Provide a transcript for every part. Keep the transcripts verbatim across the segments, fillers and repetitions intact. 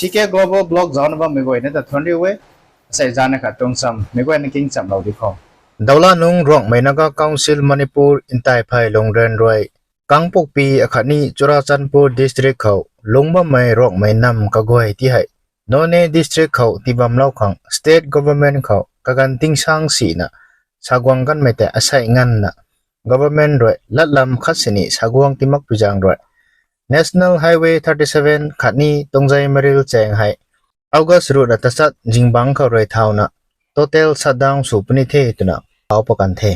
T K Global Blog zaucna bammei guayna ta thuanc riu e. Asei zana khat tuang cham meic guayna king chamlou di khou, Dawla nung Rongmei Naga Council Manipur Ntaipheilung Ran rui Kangpokpi akhatni Churachandpur district khou lungc bammei Rongmei nam kaguay ti hei Noney district khou tibamlou khang state government khou kaganv tingsang sina saguang kanmei tei asei nganvna government rui latlam khat sini saguang ti makpui zaeng rui National Highway thirty-seven khatni Tungzei Maril chaeng hei August ruhna tachat zingbangc khou rui thauna total shutdown sw puni the twna kauc pat kan the.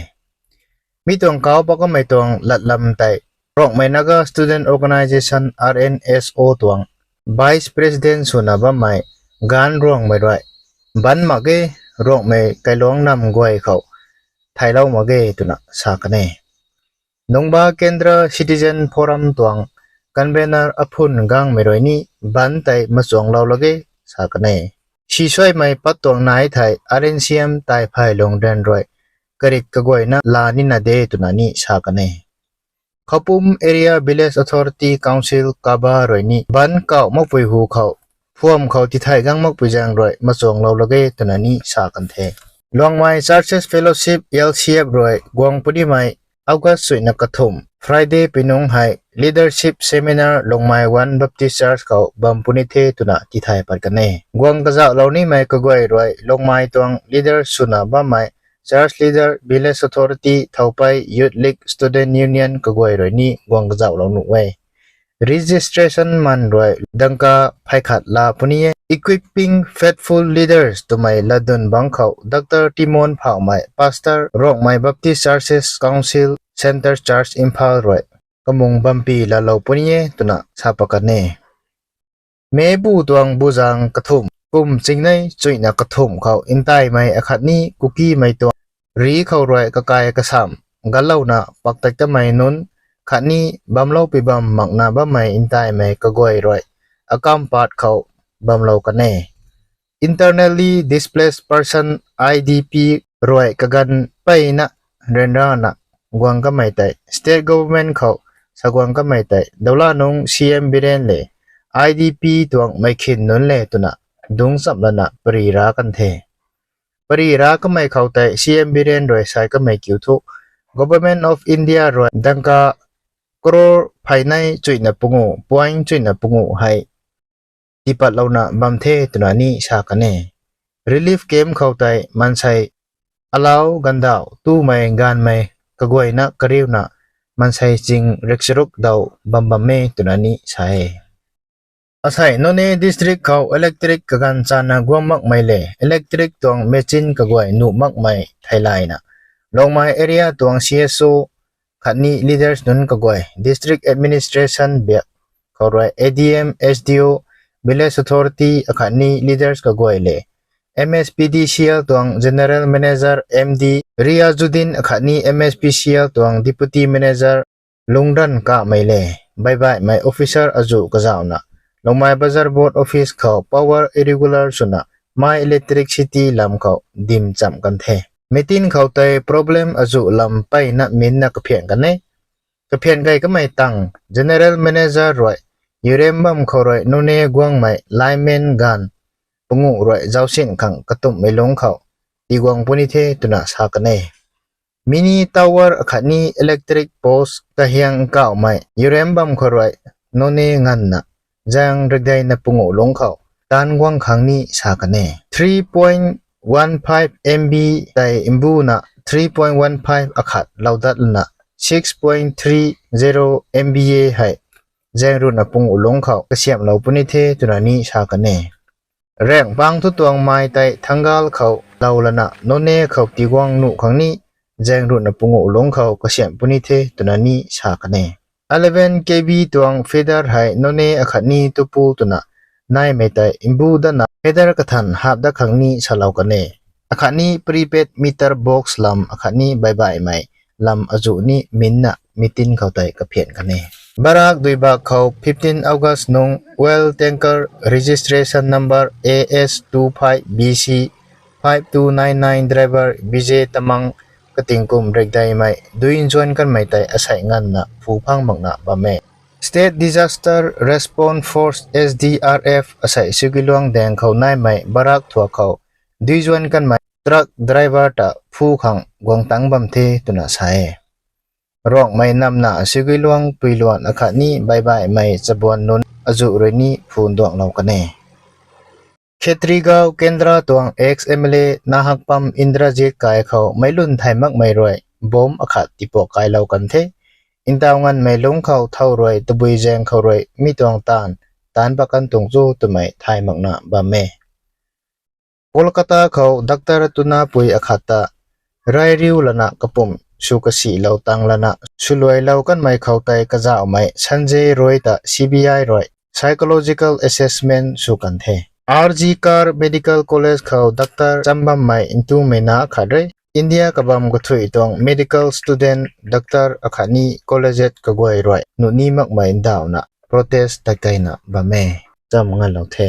Mi tuang kauc pat kanmei tuang latlam tei Rongmei Naga Student Organisation, R N S O tuang Vice President swna bammei Gan Ruangmei rui, banc mak ge, Rongmei kailuangc nam guay khou theilou mak ge twna sa kan e. Nungba Kendra Citizen Forum tuang convener Aphun Gangmei rui ni banc tei machuanglou lak ge sa kan e. Sisuaimei pat tuang nai thei R N C M Ntaipheilung Ran rui karit kaguayna laa nina de twna ni sa kan e. Khoupum Area Village Authority Council, KAVA rui ni banc kauh makpui hu khou phuam khou tithei gang makpui zaeng rui machuanglou lak ge twna ni sa kan the. Luangmei Churches Fellowship, L C F rui guang punimei August suina kathumh Friday pinungc hei leadership seminar Luangmei One Baptist Church khou bam puni the twna tithei pat kan e. Guang kazauhlou nimei kaguay rui Luangmei tuang leader swna bammei church leader, village authority, Thoupei Youth League, Student Union kaguay rui ni guang kazauhlou nuh e. Registration man rui dangka phey khat laa puni e. Equipping Faithful Leaders twmei latdyn bangc khou Doctor Timon Phauhmei, Pastor, Rongmei Baptist Churches Council, Centre Church, Imphal rui kamung bampy laalou puni e twna sa pat kan e. Meipu tuang buzaeng kathumh kum chingnei chuihna kathumh khou Ntaimei akhatni Kukimei tuang ri khou rui kakai kasamh galouna pak tat kamei nunc khatni bamlou pi bam makna bammei Ntaimei kaguay rui akam pat khou bamlou kan e. Internally Displaced Person, I D P rui kaganv peyna ryanrana guang kamei tei state government khou saguang kamei tei Dawla nung C M Biren le I D P tuang meikhin nunc le twna dungc chamlana pary ra kan the. Pary ra kamei khou tei C M Biren rui sa kamei kiu thu, Government of India rui dangka crore pheynei chuihna pungu, point chuihna pungu hei tipatlouna bam the twna ni sa kan e. Relief camp khou tei maansei alau gandauh tumei gaanvmei kaguayna kariuna maansei ching rikcharuk daw bam bam e twna ni sa e. Asei Noney district khou electric kaganv chana guang makmei le electric tuang machine kaguay nuh makmei theilayna Luangmei area tuang C S O khatni leaders nunc kaguay, district administration biak khou rui A D M, S D O, village authority akhatni leaders kaguay le M S P D C L tuang general manager M D Riazuddin akhatni M S P C L tuang deputy manager Lungran Kamei le baibaihmei officer azuh kazauhna Luangmei Bazar Board office khou power irregular swna mei electricity lam khou dim chamh kan the. Meeting khou tei problem azuh lam peyna minna kaphian kan e. Kaphian gay kamei tang general manager rui Urem bam khou rui Noney guangmei lineman gaanv panguh rui zausin khang katumhmei lungc khou tiguang puni the twna sa kan e. Mini tower akhatni electric post kahiang nkauhmei Urem bam khou rui Noney nganvna zaeng rikdeina panguh lungc khou taanv guang khang ni sa kan e. Three point one five M B tei mbuna three point one five akhat loudat lana six point three zero M B A hei zaeng ruhna panguh lungc khou kasiamhlou puni the twna ni sa kan e. Raengpang thu tuang mei tei Thangal khou lou lana Noney khou tiguang nuh khang ni zaeng ruhna panguh lungc khou kasiamh puni the twna ni sa kan e. Eleven K V tuang feeder hei Noney akhatni Tupul twna naimei tei mbu datna feeder kathan hap dat khang ni salou kan e. Akhatni prepaid meter box lam akhatni baibaihmei lam azuh ni minna meeting khou tei kaphian kan e. Barak Duibak khou fifteen August nung oil tanker registration number A S two five B C five two nine nine driver Vijay Tamang katingkum rikdeimei dui nzuan kanmei tei asei nganvna phu phang makna bam e. State Disaster Response Force, S D R F asei Suigiluang daeng khou naimei barak thuak khou duizuan kanmei truck driver ta phu khang guang tangc bam the twna sa e. Ruanghmei namna Suigiluang puiluan akhatni baibaihmei chabuan nunc azuh rui ni phu duanglou kan e. Khetrigao Kendra tuang ex M L A Nahakpam Indrajit kai khou meic lun thay makmei rui bomb akhat tiipuak kailou kan the. Ntaw nganvmei lungc khou thow rui tabui zaeng khou rui mi tuang taanv, taanc pat kan tuang cho twmei thay makna bam e. Kolkata khou doctor twna pui akhat ta rai riu lana kapumc sw kasihlou tang lana swluailou kanmei khou tei kazauhmei Sanjay Roy ta C B I rui psychological assessment sw kan the. R G Kar Medical College khou doctor cham bammei ntumei na khat rui India kabam kathuih tuang medical student, doctor akhatni collegiate kaguay rui nuh ni makmei ndauhna protest tat keyna bam e. Cham ngalou the.